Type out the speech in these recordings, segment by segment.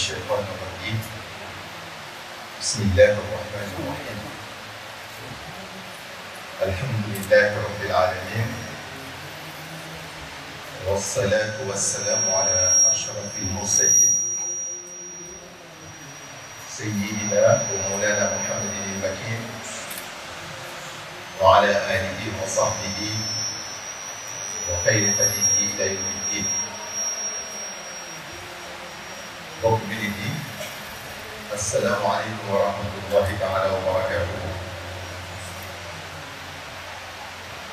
الشيطان الرجيم بسم الله الرحمن الرحيم الحمد لله رب العالمين والصلاة والسلام على أشرف المرسلين سيدنا ومولانا محمد المكين وعلى آله وصحبه وخير هديه إلى يوم الدين. mbokk bi nit yi asalaamaaleykum wa rahmatullahi taala wa barakaatuhu.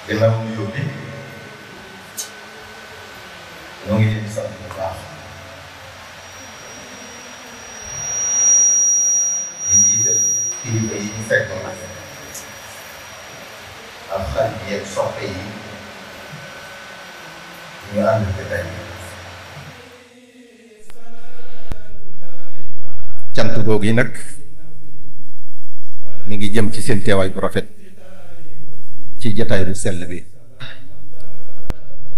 gannaaw nuyoo bi ñoo ngi leen di sant bu baax di jiital kilifa yi ñu fekk ak xarit yi ak soppe yi ñu ànd ko tey. cant googu yi nag mi ngi jëm ci seen teewaay bu rafet ci jataay bu sell bi,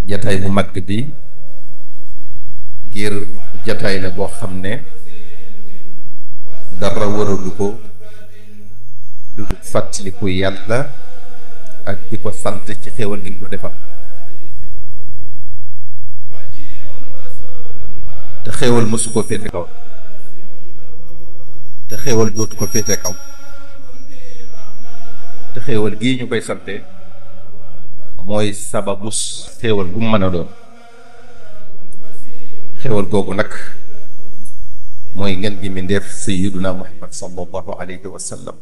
jataay bu mag bi, ngir jataay la boo xam ne dara waralu ko lu fàttaliku yàlla ak di ko sant ci xéewal gi ñu defal. te xéewal mësu ko féete kaw, te xéewal dootu ko féete kaw, te xéewal gii ñu koy sante mooy sababus xéewal bu mu mën a doon. xéewal googu nag mooy ngeen gi mi ndeef sayyiduna Muhammad sallallahu alayhi wa sallam.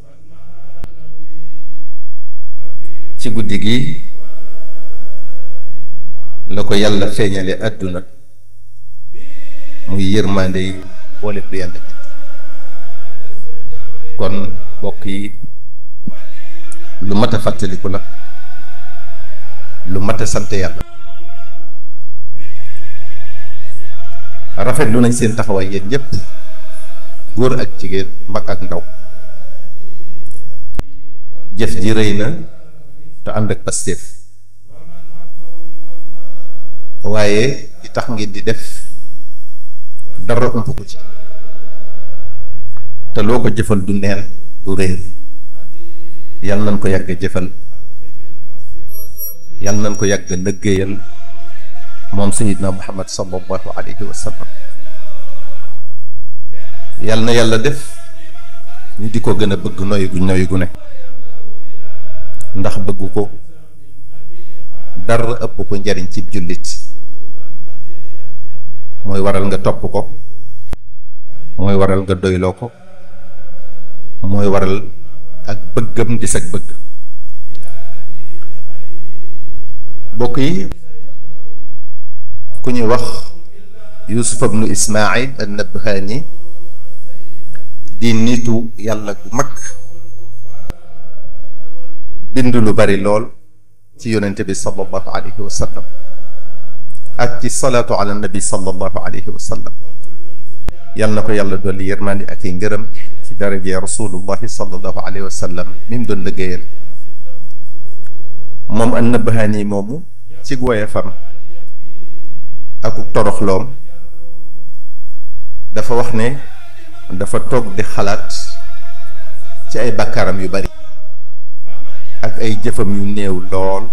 ci guddi gi la ko yàlla feeñale àdduna muy yërmande yi boole du yàlla bi. kon mbokk yi lu mat a fàttaliku la, lu mat a sant yàlla. rafetlu nañ seen taxawaay yéen ñëpp, góor ak jigéen, mag ak ndaw. jëf ji rëy na te ànd ak pasteef, waaye di tax ngeen di def dara ump ko ci, te loo ko jëfal du neen du réer. yàlla nañ ko yàgg jëfal, yàlla nañ ko yàgg lëggéeyal moom sayidna Muhammad sallallahu alayhi wa sallam. yàlla na yàlla def ñu di ko gën a bëgg noy gu ne, ndax bëgg ko dara ëpp ko njariñ ci jullit. mooy waral nga topp ko, mooy waral nga doyloo ko, mooy waral ak bëggam di sag bëgg. bokk yi, ku ñuy wax Yuusuf ibnu Ismaayil an-Nabhaani di nitu yàlla gu mag, bind lu bari lool ci yonente bi sallallahu alayhi wa sallam ak ci salaatu ala nabi sallallahu alayhi wa sallam. yal na ko yàlla dolli yërmandi ak i ngërëm ci daraje rasulullahi sallallahu alayhi wa sallam mi mu doon liggéeyal. moom an-Nabhaani moomu ci woyefam ak toroxloom dafa wax ne dafa toog di xalaat ci ay bàkkaaram yu bari ak ay jëfam yu néew lool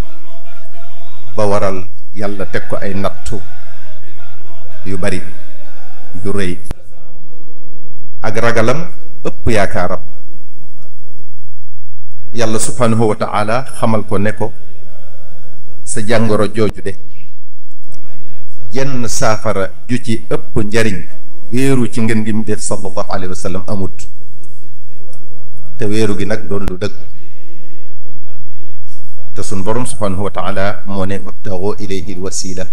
ba waral yàlla teg ko ay nattu yu bari yu rëy. ak ragalam ëpp yaakaaram. yàlla subhanahu wa ta'ala xamal ko ne ko sa jàngoro jooju de jenn saafara ju ci ëpp njariñ wéeru ci ngeen gi mu def sallallahu alayhi wa sallam amut. te wéeru gi nag doon lu dëgg. te sun borom subhanahu wa ta'ala moo ne wabtagu ilayhi alwasila,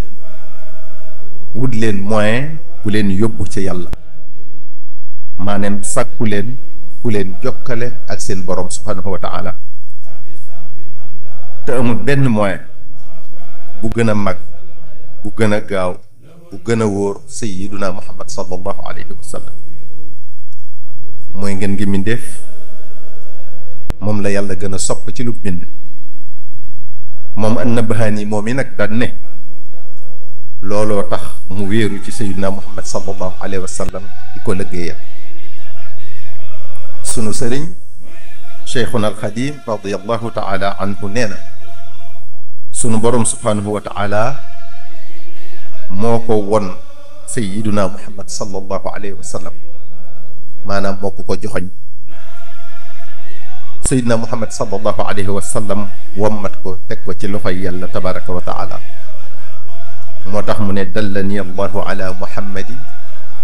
wut leen moyen bu leen yóbbu ci yàlla, maanaam sàkku leen ku leen jokkale ak seen borom subhanahu wa ta'ala. te amul benn moyen bu gën a mag, bu gën a gaaw, bu gën a wóor sayyiduna Muhammad sallallahu alayhi wa sallam. mooy ngeen gi mindeef, moom la yàlla gën a sopp ci lu bind. moom an-Nabhaani moom yi nag daan ne looloo tax mu wéeru ci sayyidina muhammad sallallahu alayhi wa sallam di ko liggéeyal. sunu sëriñ cheikhuna alxadim radiallahu taala anhu nee na sunu borom subhanahu wa taala moo ko won sayyiduna muhammad sallallahu alayhi wa sallam, maanaam moo ko joxoñ. sayyiduna muhammad sallallahu alayhi wa sallam wommat ko teg ko ci loxoy yàlla tabaraka wa taala. moo tax mu ne dallani allahu ala muhammadi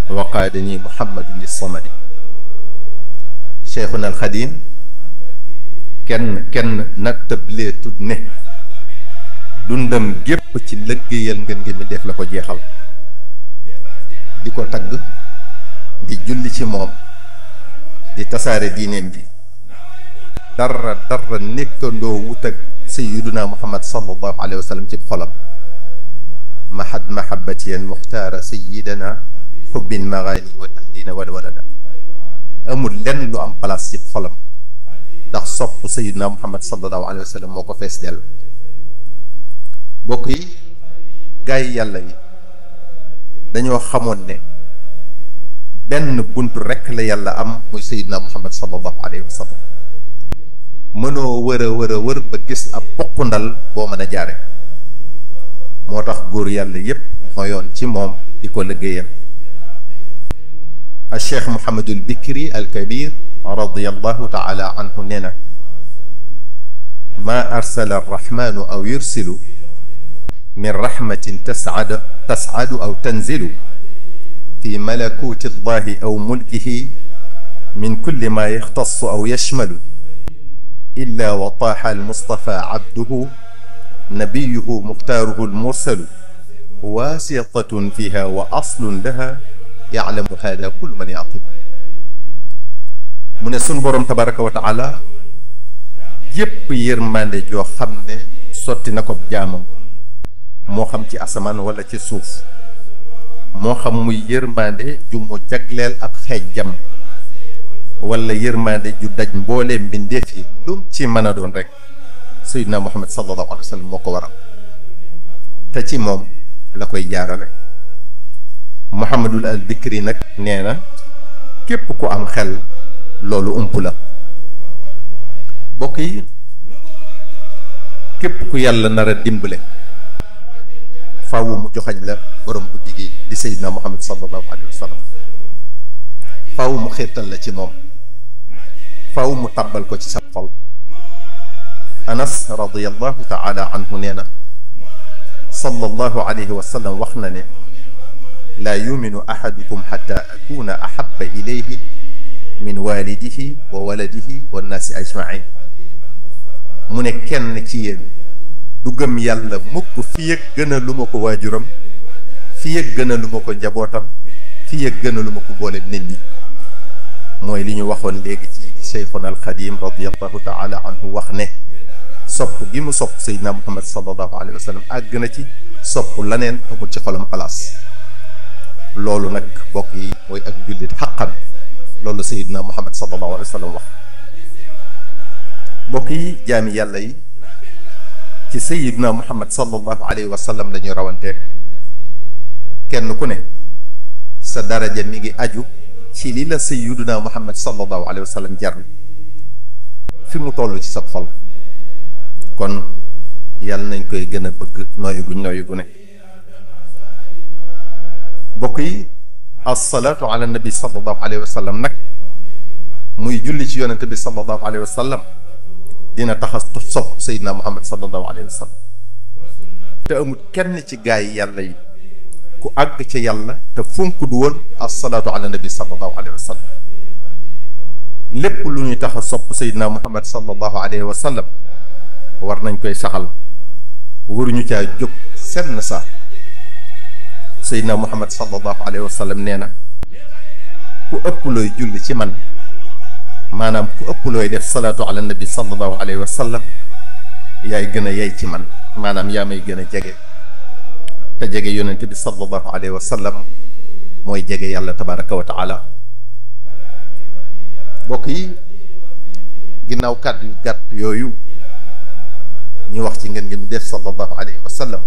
wa qaadani muhammadun lissamadi. cheikhuna alxadim kenn nattableetud ne dundam gépp ci lëggéeyal ngeen ngi mi def la ko jeexal, di ko tagg, di julli ci moom, di tasaare diineen ji. dara nekkandoo wut ak sayyiduna muhammad sallallahu alayhi wa sallam ci xolam. mahad mahabbatiyan muxtaara sayyidana xubbin magaani wa tahdina wal walada. amul lenn lu am place ci xolam ndax sopp sayyiduna muhammad sallallahu alayhi wa sallam moo ko fees dell. bokk yi gaa yi yàlla yi dañoo xamoon ne benn bunt rekk la yàlla am muy sayyiduna muhammad sallallahu alayhi wa sallam. mënoo wër ba gis ab poqundal boo mën a jaare. moo tax góor yàlla yépp mooyoon ci moom di ko liggéeyal. al cheikh Mouhamadul Bikri al Kabir radiyallahu taala anhu nee na maa arsala arrahmanu aw yursilu min rahmatin tascadu aw tanzilu fi malakuti allahi aw mulkihi min kulli ma yaxtassu aw yashmalu illa wa taaxa almustafa abduhu nabiyuhu muxtaaruhu almursalu waasitatun fiha wa aslun laha yaclamu hada kullu man yaqib. mu ne sun boroom tabaraka wa taala yépp yërmande joo xam ne sotti na ko jaamam, moo xam ci asamaan wala ci suuf, moo xam muy yërmande ju mu jagleel ab xeejjam wala yërmande ju daj mbooleem mbindeef yi, lum ci mën a doon rek sayyidina muhammad sallallahu alayhi wa sallam moo ko waral te ci moom la koy jaarale. Muhammadul al Bikri nag nee na képp ku am xel loolu ump la. bokk yi képp ku yàlla nar a dimbale faaw mu joxañ la borom guddi gi di sayyidina muhammad sallallahu alayhi wa sallam. faaw mu xiirtal la ci moom, faaw mu tàbbal ko ci sa xol. anas radiyallahu taala anhu nee na sallallahu alayhi wa sallam wax na ne laa yuminu ahadukum xata akuna ahaba ilayhi min walidihi wa waladihi wa nnaasi ajmain. mu ne kenn ci yéen du gëm yàlla mukk fi yëg gën a lu ma ko waajuram, fi yëg gën a lu ma ko njabootam, fi yëg gën a lu ma ko boole nit ñi. mooy li ñu waxoon léegi ci cheikhuna alxadim radiallahu taala anhu wax ne sopp gi mu sopp sayyidina muhammad sallallahu alayhi wa sallam àgg na ci sopp laneen amul ci xolam place. loolu nag bokk yi mooy ak jullit xaqan, loolu sayyidina muhammad sallallahu alayhi wa sallam wax. bokk yi jaami yàlla yi ci sayyidina muhammad sallallahu alayhi wa sallam dañuy rawante. kenn ku ne sa daraja mi ngi aju ci li la sayyidina muhammad sallallahu alayhi wa sallam jar fi mu toll ci sa xol. kon yàlla nañ koy gën a bëgg nooyu gu ne. bokk yi assalaatu ala nabi sallallahu alayhi wa sallam nag muy julli ci yonente bi sallallahu alayhi wa sallam dina tax a sopp sayyidina muhammad sallallahu alayhi wa sallam. te amul kenn ci gaay yi yàlla yi ku àgg ca yàlla te fonk du woon assalaatu ala nabi sallallahu alayhi wa sallam. lépp lu ñuy tax a sopp sayyidina muhammad sallallahu alayhi wa sallam war nañ koy saxal, waruñu caa jóg senn saa. sayyidina muhammad sallallahu alayhi wa sallam nee na ku ëpp looy julli ci man, maanaam ku ëpp looy def salaatu ala nabi sallallahu alayhi wa sallam, yaay gën a yey ci man, maanaam yaa may gën a jege. te jege yonent bi sallallahu alayhi wa sallam mooy jege yàlla tabaraka wa taala. bokk yi ginnaaw kàddu yu gàtt yooyu ñu wax ci ngeen ngi mu def sallallahu alayhi wa sallam,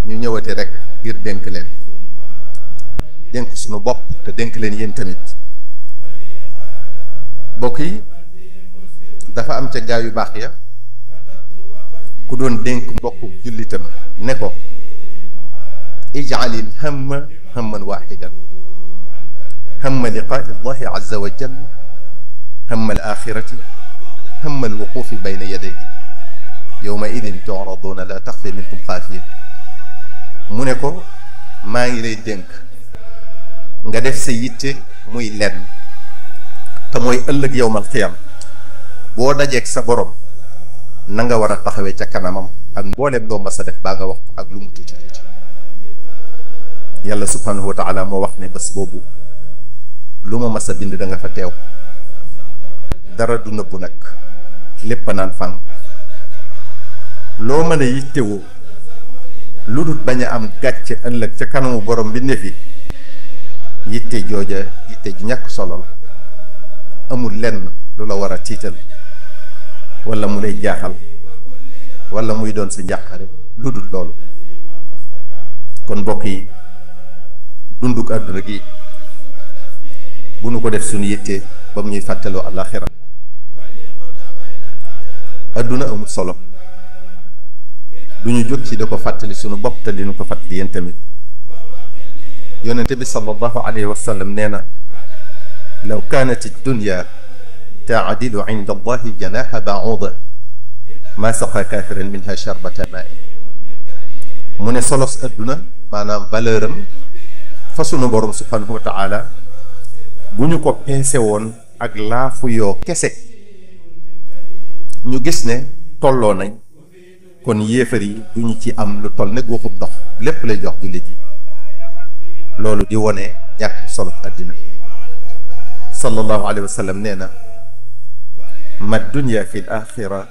ñu ñëwati rek ngir dénk leen dénk suñu bopp te dénk leen yéen tamit bokk yi dafa am ca gaa yu baax ya ku doon dénk mbokku jullitam ne ko ij'alil hamma hamman wahidan hamma liqaa'i Allahi azza wa jalla hamma al-aaxirati hamma al-wuquufi bayna yadayhi yawma idin tu'raduuna laa taxfaa minkum xaafiya mu ne ko maa ngi lay dénk nga def sa yitte muy lenn te mooy ëllëg yawmal qiyaam boo dajeeg sa borom na nga war a taxawee ca kanamam ak mbooleem loo mas a def baa nga wax ak lu mu tuuti tuuti yàlla subhanahu wa taala moo wax ne bés boobu lu ma mas a bind da nga fa teew dara du nëbbu nag lépp a naan fan loo mën a yittewoo lu dul bañ a am gàcce ëllëg ca kanamu borom bi ne fi yitte jooja yitte ju ñàkk solo la amul lenn lu la war a tiital wala mu lay jaaxal wala muy doon sa njàqare lu dul loolu kon mbokk yi dunduk àdduna gi bu nu ko def suñu yitte ba mu ñuy fàttaloo àllaaxira àdduna amul solo du ñu jóg ci da ko fàttali suñu bopp te li nu ko fàttali yéen tamit yonente bi sallallahu alayhi wa sallam nee na law kaanat ad-dunya taadilu inda allahi janaha ba'uda ma saqa kaafiran minha sharbata ma'i mu ne solos adduna maanaam valeur am fa sunu borom subhanahu wa taala bu ñu ko peese woon ak laafu yoo kese ñu gis ne tolloo nañ kon yéefar yi du ñu ci am lu toll ne guuxub ndox lépp lay jox jullit yi loolu di wone ñàkk solo addina sallallahu alayhi wa sallam nee na ma dunya fi l axira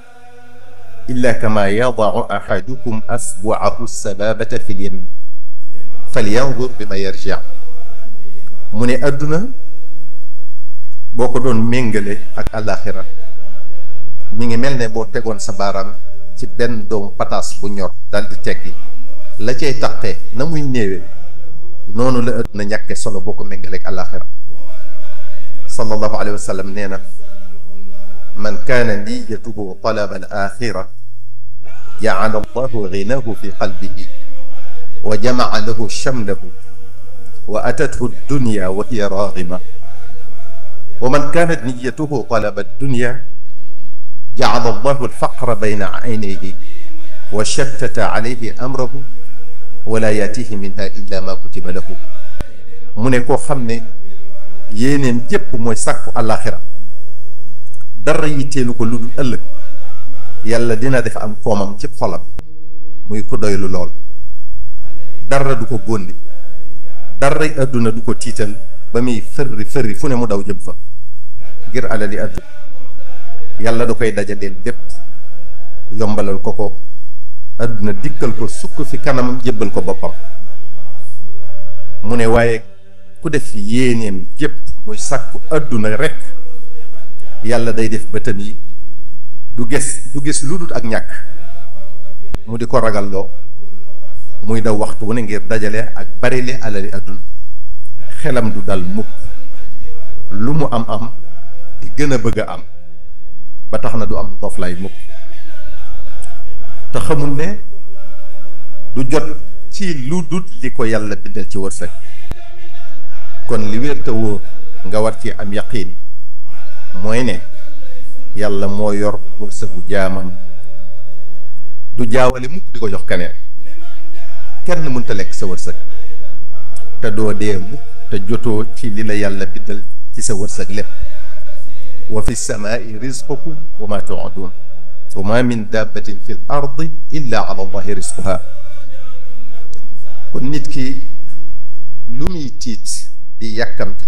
illa kama yadau ahadukum asbuahu sababata fi l yamin falyanzur bi ma yarji mu ne adduna boo ko doon méngale ak àllaaxira mi ngi mel ne boo tegoon sa baaraam ci benn doomu pataas bu ñor dal di teggi la cay taqee na muy néewee noonu la adduna ñàkke solo boo ko méngale ak àllaaxira sallallahu alayhi wa sallam nee na man kaana niyatuhu talaba al axira jaala allahu ginahu fi qalbihi wa jamaa lahu shamlahu wa atathu dunya wa hiya raghima wa man kaanat niyatuhu talaba dunya jaala allahu alfaqra bayna aynayhi wa shattata alayhi amrahu wala yaatihi minha illa ma kutiba lahu mu ne koo xam ne yéeneen jépp mooy sàkku àllaaxira dara yitteelu ko lu dul ëllëg yàlla dina def am koomam ci xolam muy ko doylu lool dara du ko góndi daray àdduna du ko tiital ba muy fërri fu ne mu daw jëm fa ngir alali àdduna yàlla da koy dajaleel lépp yombalal ko ko àdduna dikkal ko sukk fi kanamam jébbal ko boppam mu ne waaye ku def yéeneem jépp muy sàkku àdduna rekk yàlla day def bëtam yi du gis lu dul ak ñàkk mu di ko ragalloo muy daw waxtu wu ne ngir dajale ak barile alali àdduna xelam du dal mukk lu mu am di gën a bëgg a am ba tax na du am noflaay mukk te xamul ne du jot ci lu dul li ko yàlla bindal ci wërsëg kon li wér te wóor nga war ci am yaqiin mooy ne yàlla moo yor wërsëgu jaamam du jaawale mukk di ko jox keneen kenn mënta lekk sa wërsëg te doo dee mukk te jotoo ci li la yàlla bindal ci sa wërsëg lépp wa fi samaai rizqukum wa ma tu'adun wa ma min dabbatin fi l ardi illa ala allahi rizquha kon nit ki lu muy tiit di yàkkamti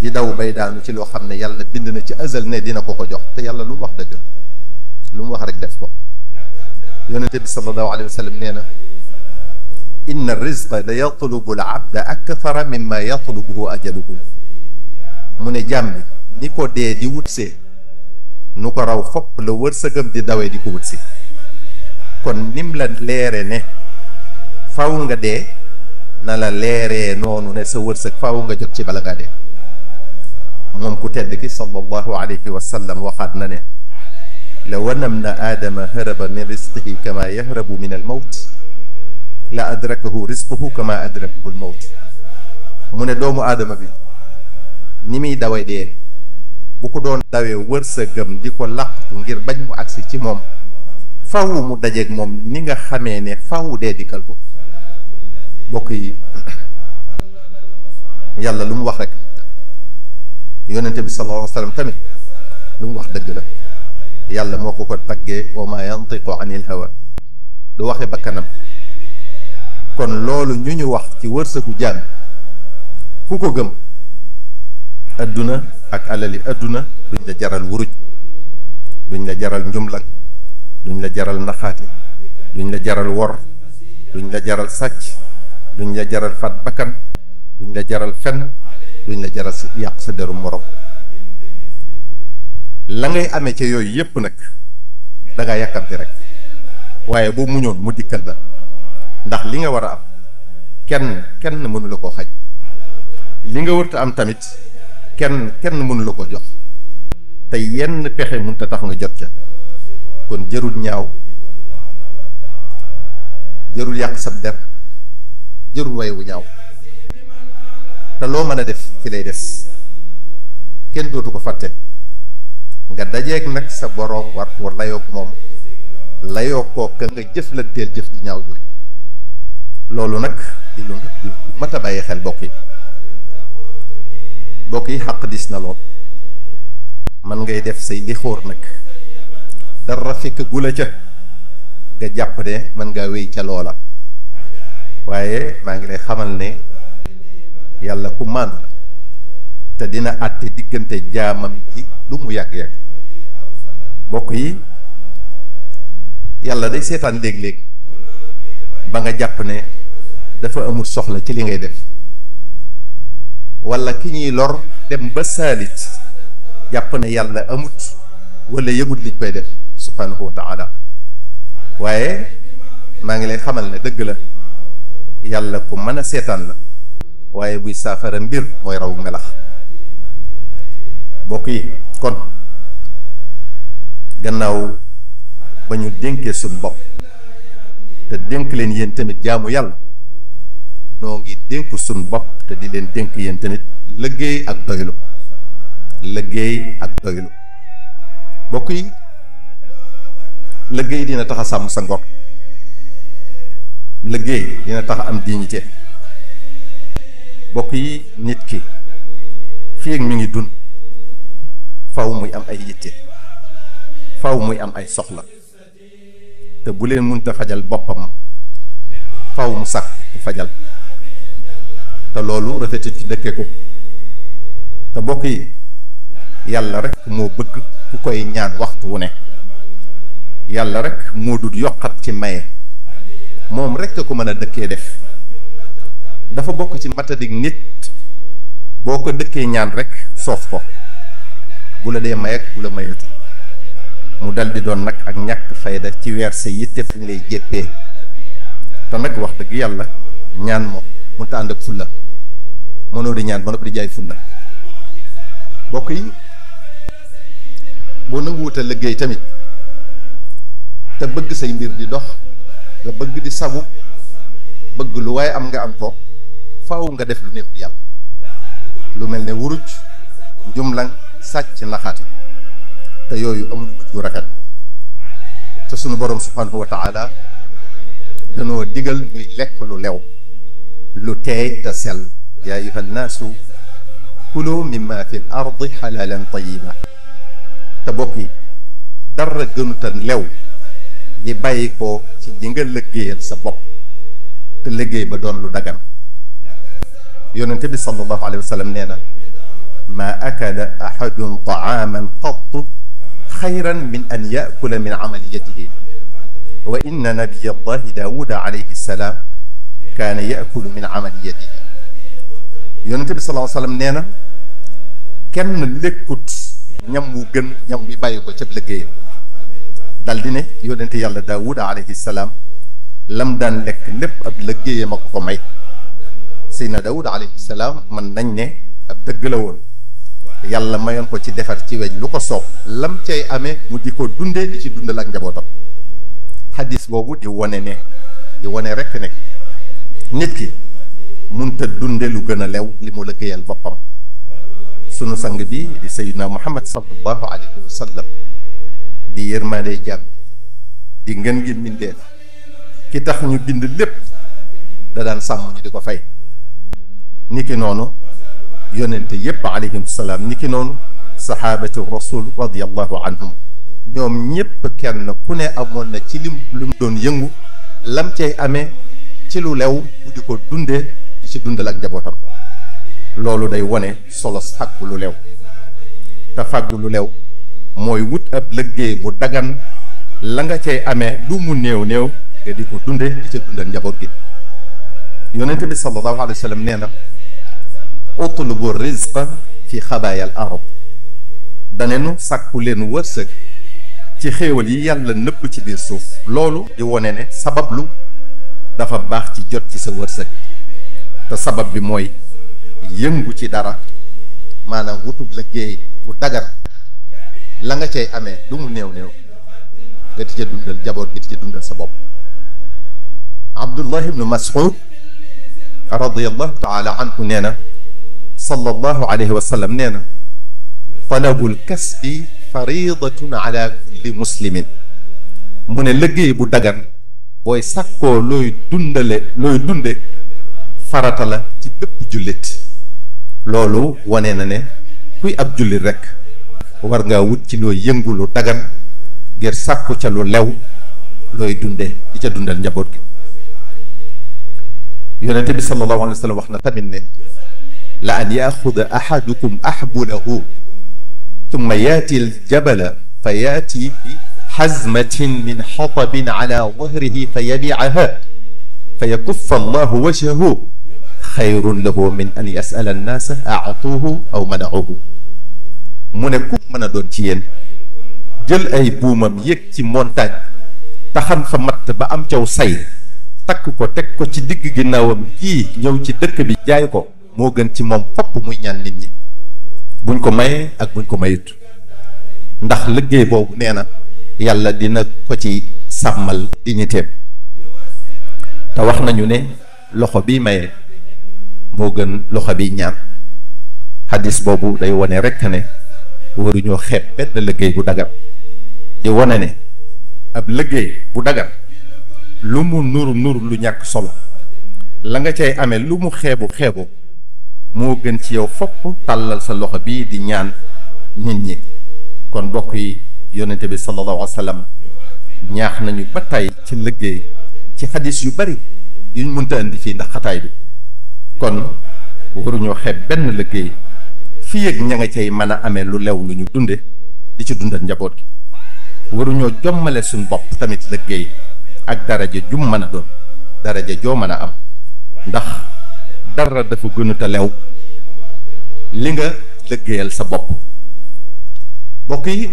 di daw bay daanu ci loo xam ne yàlla bind na ci azal ne dina ko jox te yàlla lu mu wax dëgg lu mu wax rek def ko yonente bi sallallahu alayhi wa sallam nee na inna rizqa la yatlubu al abda akthara mimma yatlubuhu ajaluhu mu ne jàmm bi ni ko dee di wutsee nu ko raw fopp la wërsëgam di dawee di ko wutsi kon nim la leere ne faw nga dee na la leeree noonu ne sa wërsëg faw nga jot ci bala ngaa dee. moom ku tedd ki sallallahu alayhi wa sallam waxaat na ne law anna ibna aadama haraba min risqihi kama yahrabu min al mawt la adrakahu risquhu kama adrakahu al mawt. mu ne doomu aadama bi ni muy dawee dee bu ko doon dawee wërsëgam di ko làqtu ngir bañ mu agsi ci moom faw mu dajeeg moom ni nga xamee ne faw dee dikkal ko. bokk yi yàlla lu mu wax rek yonente bi sallallahu alayhi wa sallam tamit lu mu wax dëgg la. yàlla moo ko taggee wa ma yantiqu anil hawa du waxe bakkanam. kon loolu ñu wax ci wërsëgu jaam ku ko gëm adduna ak alali adduna duñ la jaral wuruj, duñ la jaral njumlang, duñ la jaral naxaati, duñ la jaral wor, duñ la jaral sàcc, duñ la jaral faat bakkan, duñ la jaral fen, duñ la jaral yàq sa deru morom. la ngay amee ca yooyu yépp nag da ngaa yàkkamti rek waaye boo muñoon mu dikkal la, ndax li nga war a am kenn mënu la koo xaj, li nga wërta am tamit kenn mënu la ko jox, te yenn pexe mënut a tax nga jot ca. kon jërul ñaaw, jërul yàq sab der, jërul way wu ñaaw, te loo mën a def ci lay des, kenn dootu ko fàtte. nga dajeeg nag sa boroom war pour layoog moom, layoo koo ka nga jëflanteel jëf di ñaaw jooju. loolu nag di lu mat a bàyyi xel bokk yi xaq dis na lool. man ngay def say li xóor nag dara fekk gula ca nga jàpp ne mën ngaa wéy ca loola, waaye maa ngi lay xamal ne yàlla ku màndu la te dina àtte diggante jaamam ji lu mu yàgg-yàgg. bokk yi yàlla day seetaan léeg-léeg ba nga jàpp ne dafa amul soxla ci li ngay def, walla ki ñuy lor dem ba saalit jàpp ne yàlla amut walla yëgut liñ koy def subhanahu wa taala. waaye maa ngi lay xamal ne dëgg la yàlla ku mën a seetaan la, waaye buy saafara mbir mooy raw melax. bokk yi kon gannaaw ba ñu dénkee suñ bopp te dénk leen yéen tamit jaamu yàlla, noo ngi dénk suñ bopp te di leen dénk yéen tamit liggéey ak doylu. liggéey ak doylu bokk yi, liggéey dina tax a sàmm sa ngor, liggéey dina tax a am dignité. bokk yi nit ki fii ak mi ngi dund faw muy am ay yitte, faw muy am ay soxla, te bu leen mënta fajal boppam faw mu sàkk fajal, te loolu rafetu ci dëkke ko. te bokk yi yàlla rek moo bëgg ku koy ñaan waxtu wu ne, yàlla rek moo dul yokkat ci maye, moom rek ko mën a dëkkee def. dafa bokk ci matadik nit boo ko dëkkee ñaan rek soof ko, bu la dee mayeek bu la mayetu mu dal di doon nag ak ñàkk fayda ci weer sa yitte fu ñu lay jéppee. te nag wax dëgg yàlla ñaan moom mënta ànd ak fulla, mënoo di ñaan ba noppi di jaay fulla. bokk yi boo nangu wuta liggéey tamit te bëgg say mbir di dox, nga bëgg di sabu, bëgg lu waaye am nga am ko, faaw nga def lu neexul yàlla, lu mel ne wuruj, njumlang, sàcc, naxaati, te yooyu amul mujj gu rafet. te sunu borom subhanahu wa taala danoo digal ñuy lekk lu lew, lu teey te sell. yaa ayyuha nnaasu kulu mimma fi l ardi xalaalan tayiba. te bokk yi dara gënuta lew li bàyyi ko ci li nga liggéeyal sa bopp te liggéey ba doon lu dagan. yonente bi sallallahu alayhi wa sallam nee na maa akala ahadun taaman qattu xayran min an yakula min amali yadihi wa inna nabiya allahi daawuda alayhi salaam kaana yakulu min amali yadihi. yonente bi sallallahu alayhi wa sallam nee na kenn lekkut ñam wu gën ñam wi bàyyi ko ca liggéeyam. dal di ne yonente yàlla daawuda alayhi salaam lam daan lekk lépp ab liggéeyee ma ko may. Seydina Daawud alayhi salaam man nañ ne ab dëgg la woon yàlla mayoon ko ci defar ci weñ lu ko soob lam cay amee mu di ko dunde di ci dundal ak njabootam. xadis boobu di wane rekk ne nit ki munta dunde lu gën a lew li mu liggéeyal boppam. sunu sang bi di Seydina Muhammad sallallahu alayhi wa sallam di yërmaande jàmm di ngeen gi mbindeef ki tax ñu bind lépp da daan sàmm ñu di ko fay. niki noonu yonente yépp alayhim salaam niki noonu saxaabatu rasul radiyallahu anhum ñoom ñépp kenn ku ne amoon na ci lim doon yëngu lam cay amee ci lu lew bu di ko dundee di ci dundal ak njabootam. loolu day wone solo fàggu lu lew te fàggu lu lew mooy wut ab liggéey bu dagan la nga cay amee lu mu néew néew nga di ko dunde di ca dundal njaboot gi. yonente bi sallallahu alayhi wa sallam nee na utlubu rizqa fi xabaaya al ard danenu sàkku leen wërsëg ci xéewal yi yàlla nëbb ci biir suuf. loolu di wone ne sabablu dafa baax ci jot ci sa wërsëg te sabab bi mooy yëngu ci dara maanaam wutub liggéey bu dagar la nga cay amee lu mu néew néew nga di ca dundal jaboot gi di ca dundal sa bopp. Abdullah ibnu Mas'ud radiyallahu taala anhu nee na sallallahu alayhi wa sallam nee na talabul kasbi faridatun ala kulli muslimin. mu ne liggéey bu dagan booy sàkkoo looy dunde farata la ci bépp jullit. loolu wane na ne kuy ab jullit rekk war ngaa wut ci looy yëngu lu dagan ngir sàkku ca lu lew looy dunde di ca dundal njaboot gi. yonente bi sallallahu alayhi wa sallam wax na tamit ne la an yaxuda ahadukum ahbulahu tumma yaati aljabala fa yaati bi xazmatin min xatabin ala dahrihi fa yabicaha fa yakuffa allahu wajhahu xayrun lahu min an yasala annaasa aatuuhu aw manacuhu. mu ne ku mën a doon ci yéen jël ay buumam yéeg ci montagne taxan fa matt ba am caw say takk ko teg ko ci digg ginnaawam kii ñëw ci dëkk bi jaay ko moo gën ci moom fopp muy ñaan nit ñi buñ ko mayee ak buñ ko mayut. ndax liggéey boobu nee na yàlla dina ko ci sàmmal dignitéem te wax nañu ne loxo bi maye moo gën loxo bi ñaan. xadis boobu day wone rekk ne waruñoo xeeb benn liggéey bu dagar di wone ne ab liggéey bu dagar lu mu nuru lu ñàkk solo la nga cay amee lu mu xeebu moo gën ci yow fopp tàllal sa loxo bii di ñaan nit ñi. kon mbokk yi yonente bi sallallahu alayhi wa sallam ñaax nañu ba tey ci liggéey ci xadis yu bari yuñ mënta indi fii ndax xataay bi. kon waruñoo xeeb benn liggéey fii ak ña nga cay mën a amee lu lew lu ñu dunde di ci dundal njaboot gi. waruñoo jommale suñ bopp tamit liggéey ak daraja jum mën a doon daraja joo mën a am ndax dara dafa gënut a lew li nga liggéeyal sa bopp. mbokk yi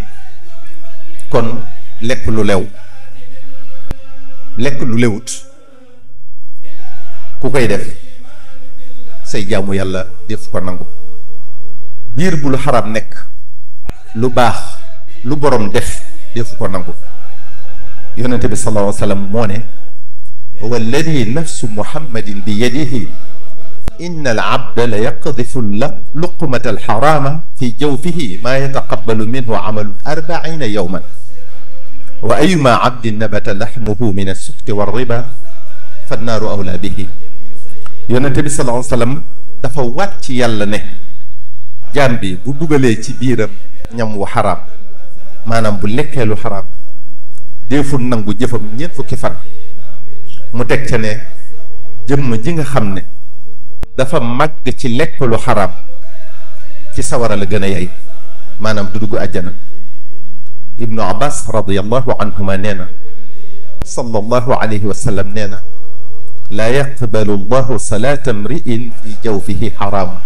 kon lekk lu lew lekk lu lewut ku koy def say jaamu yàlla def ko nangu. biir bu lu xaram nekk lu baax lu borom def def ko nangu. yonente bi sallallahu alayhi wa sallam moo ne walladi nafsu muhammadin bi yadihi inna al abda la yaqdifu luqmata alxarama fi jawfihi maa yataqabbalu minhu amalu 40 yawman wa ayuma abdin nabata laxmuhu min alsuxti walriba fannaaru awlaa bihi. yonente bi sallallahu alayhi wa sallam dafa waat ci yàlla ne jaam bi bu dugalee ci biiram ñam wu xaraam maanaam bu lekkee lu xaraam deeful nangu jëfam ñeent fukki fan mu teg ca ne jëmm ji nga xam ne dafa màgg ci lekk lu xaraam ci sawara la gën a yey maanaam du dugg àjjana. ibnu abbas radiyallahu anhuma nee na sallallahu alayhi wa sallam nee na laa yaqbalu allahu salaata mri'in fi jawfihi xaraama.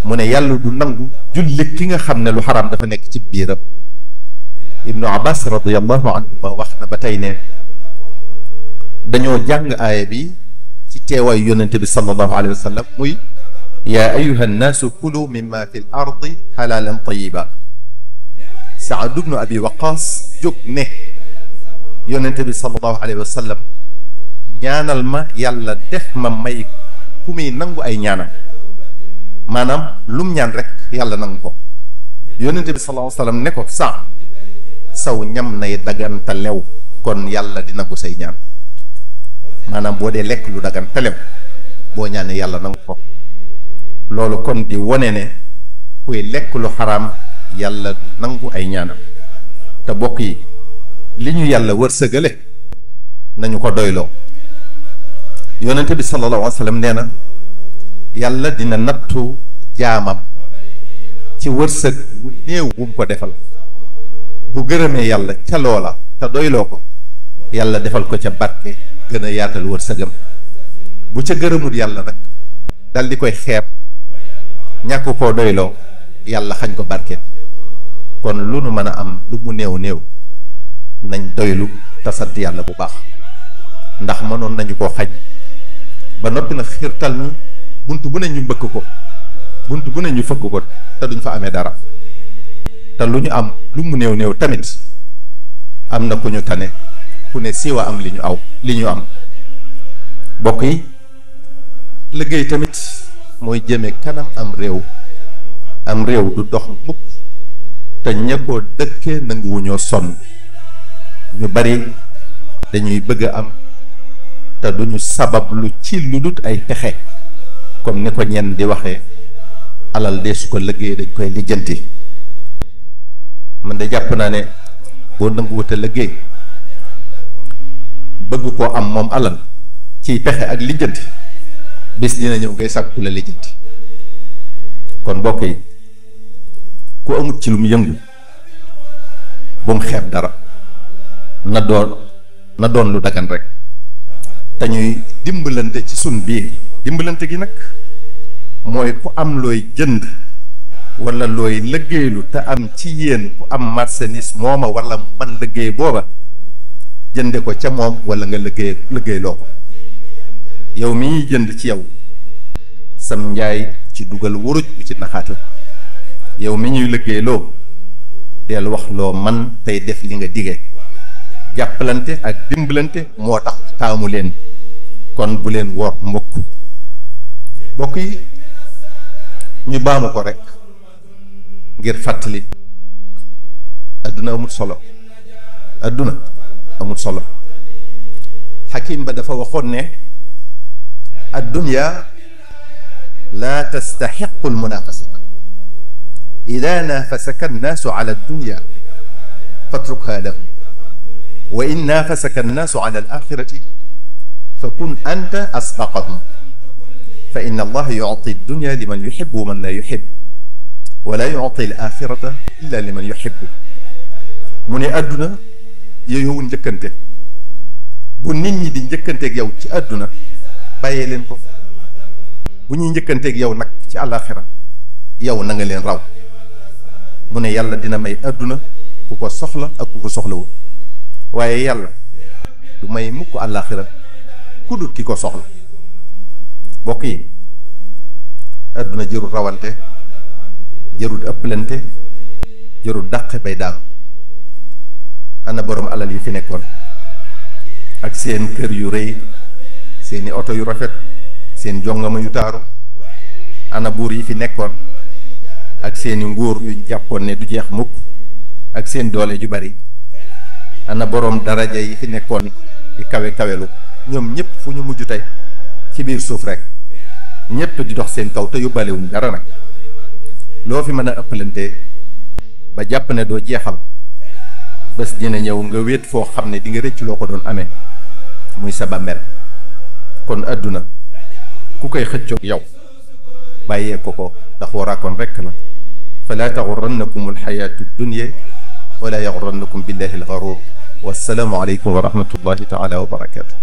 mu ne yàlla du nangu julli ki nga xam ne lu xaraam dafa nekk ci biiram. ibnu abbas radiyallahu anhuma wax na ba tey ne dañoo jàng aaya bi ci teewaayu yonente bi sallallahu alayhi wa sallam muy yaa ayuha nnaasu kulu mimma fi l ardi xalaalan tayiba. Saad ibnu Abi Waqaas jóg ne yonente bi sallallahu alayhi wa sallam ñaanal ma yàlla def ma may ku muy nangu ay ñaanam, maanaam lum ñaan rek yàlla nangu ko. yonente bi sallallahu alayhi wa sallam ne ko saw ñam nay dagan te lew, kon yàlla di nangu say ñaan. maanaam boo dee lekk lu dagan te lew boo ñaanee yàlla nangu ko. loolu kon di wone ne kuy lekk lu xaraam yàlla du nangu ay ñaanam. te bokk yi li ñu yàlla wërsëgale nañu ko doyloo. yonente bi sallallahu alayhi wa sallam nee na yàlla dina nattu jaamam ci wërsëg wu néew wu mu ko defal, bu gërëmee yàlla ca loola te doyloo ko yàlla defal ko ca barke gën a yaatal wërsëgam. bu ca gërëmul yàlla nag dal di koy xeeb ñàkk koo doyloo yàlla xañ ko barke. kon lu nu mën a am lu mu néew néew nañ doylu te sant yàlla bu baax, ndax mënoon nañu koo xañ ba noppi na xiirtal ñu bunt bu ne ñu mbëkk ko, bunt bu ne ñu fëgg ko te duñ fa amee dara. te lu ñu am lu mu néew néew tamit am na ku ñu tane, ku ne siiwa am li ñu am. bokk yi liggéey tamit mooy jëme kanam am réew. am réew du dox mukk te ña ko dëkkee nanguwuñoo sonn. ñu bari dañuy bëgg a am te duñu sabab lu ci lu dut ay pexe, comme ni ko ñenn di waxee alal de su ko liggéey dañ koy lijjanti. man de jàpp naa ne boo nanguwut a liggéey bëgg koo am moom alal ciy pexe ak lijjanti, bis dina ñëw ngay sàkku la lijjanti. kon mbokk yi ku amut ci lu mu yëngu bu mu xeeb dara, na doon lu dagan rek te ñuy dimbalante ci sun biir. dimbalante gi nag mooy ku am looy jënd wala looy liggéeylu te am ci yéen ku am marchandise mooma wala man liggéey booba jënde ko ca moom wala nga liggéeyloo ko. yow mi ñuy jënd ci yow sam njaay ci dugal wuruj bu ci naxaata. yow mi ñuy liggéeyloo del wax loo man tey def li nga dige. jàppalante ak dimbalante moo tax taamu leen, kon bu leen wor mbokk. mbokk yi ñu baamu ko rek ngir fàttali adduna amul solo. adduna amul solo. xakim ba dafa waxoon ne addunya la tastaxiqu almunafasata ida naafasaka annaasu ala addunya fatrukha lahum wa in naafasaka annaasu ala alaxirati fa kun anta asbaqahum fa inna allaha yuti addunya liman yuxibu wa man la yuxib wala yuti alaxirata illa liman yuxibu. mu ne àdduna yooyu njëkkante. bu nit ñi di njëkkanteeg yow ci àdduna bàyyee leen ko. bu ñuy njëkkanteeg yow nag ci àllaaxira yow na nga leen raw. mu ne yàlla dina may àdduna ku ko soxla ak ku ko soxlawul, waaye yàlla du may mukk àllaaxira ku dut ki ko soxla. mbokk yi àdduna jërul rawante, jërul ëpplante, jërul dàqe bay daanu. ana borom alal yi fi nekkoon ak seen kër yu rëy, seeni oto yu rafet, seen jongama yu taaru. ana buur yi fi nekkoon ak seeni nguur yu jàppoon ne du jeex mukk ak seen doole ju bari. ana borom daraja yi fi nekkoon di kawe kawelu. ñoom ñëpp fu ñu mujj tey ci biir suuf rek, ñëpp di dox seen kaw te yóbbaalewuñ dara nag. loo fi mën a ëppalante ba jàpp ne doo jeexal, bés dina ñëw nga wéet foo xam ne di nga rëcc loo ko doon amee, muy sa bàmmeel. kon àdduna ku koy xëccoog yow bàyyee ko ndax waraakoon rekk la. falaa taxurrannakum alxayaatu dunya wala yaxurrannakum billahi alxaruur. wassalaamu aleykum wa rahmatullahi taala wa barakaatu.